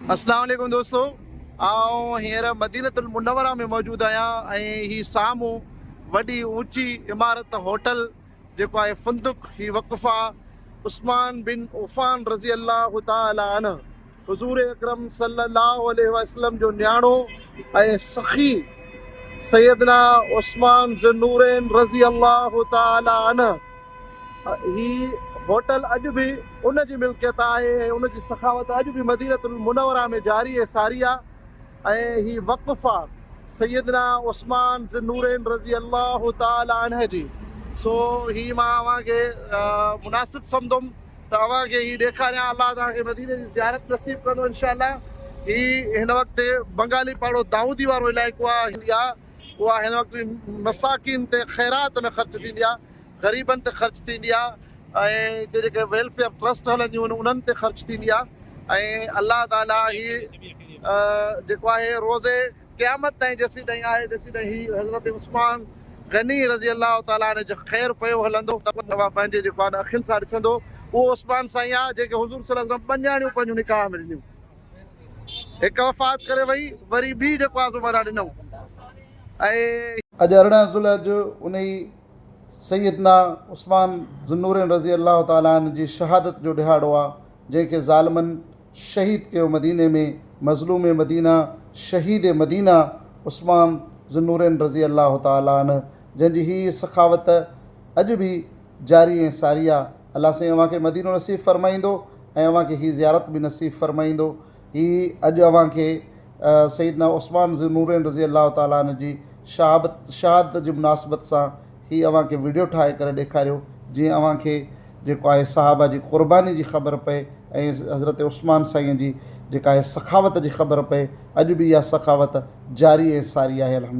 اسلام عليڪم دوستو آئون هينئر مدينة المنوره ۾ موجود آهيان ۽ هي سامهون وڏي اوچي عمارت هوٽل جيڪو آهي فندق هي وقف آ عثمان بن عفان رضي الله تعالي عنه حضور اڪرم صلي الله عليه وسلم جو نياڻو ۽ سخي سيدنا عثمان ذوالنورين رضي الله تعالي عنه هي هوٽل اڄ به ان جي ملڪيت آهي ۽ ان جي سخاوت اڄ به مدينة المنوره ۾ جاري ۽ ساري آهي ۽ هي وقف آهي سيدنا عثمان ذي النورين رضي الله تعالٰي عنه جي سو هي مان اوهان کي مناسب سمجهندم ته اوهان کي هي ڏيکاريان الله توهان کي مديني جي زيارت نصيب ڪندو انشاء الله هي هن وقت بنگالي پاڙو دائودي وارو علائقو آهي اها هن وقت مساڪين تي خيرات ۾ خرچ ٿيندي آهي غريبن تي خرچ ٿيندي آ ۽ هتي جيڪي ويلفيئر ٽرسٽ هلنديون آهن انهن تي خرچ ٿيندي آ ۽ الله تعالي هي جيڪو آهي روز قيامت تائين جيسين تائين آهي تيسين تائين هي حضرت عثمان غني رضي الله تعالي عنه جو خير پيو هلندو توهان پنهنجي جيڪو آهي اکين سان ڏسندو اهو عثمان سائين آ جيڪي حضور صلي الله عليه وسلم ٻه نياڻيون پنهنجون نڪاح ۾ ڏنيون هڪ وفات ڪري وئي وري ٻي جيڪو آهي سو معنيٰ ڏنائون ۽ اڄ 18 ذوالحج انهي سيدنا عثمان ذوالنورين رضي الله تعالٰي عنه جي شهادت جو ڏهاڙو آ جنهن کي ظالمن شهيد ڪيو مديني ۾ مظلوم مدينه شهيد مدينه عثمان ذوالنورين رضي الله تعالٰي عنه جنهن جي هي سخاوت اڄ به جاري ۽ ساري آ الله سائين اوهان کي مدينو نصيب فرمائيندو ۽ اوهان کي هي زيارت به نصيب فرمائيندو هي اڄ اوهان کي سيدنا عثمان ذي النورين رضي الله تعالٰي عنه جي شهادت جي مناسبت سان هي اوهان کي وڊيو ٺاهي ڪري ڏيکاريو جيئن اوهان کي جيڪو آهي صحابه جي قرباني جي خبر پئي ۽ حضرت عثمان سائين جي جيڪا آهي سخاوت جي خبر پئي اڄ به اها سخاوت جاري ۽ ساري آهي الحمد.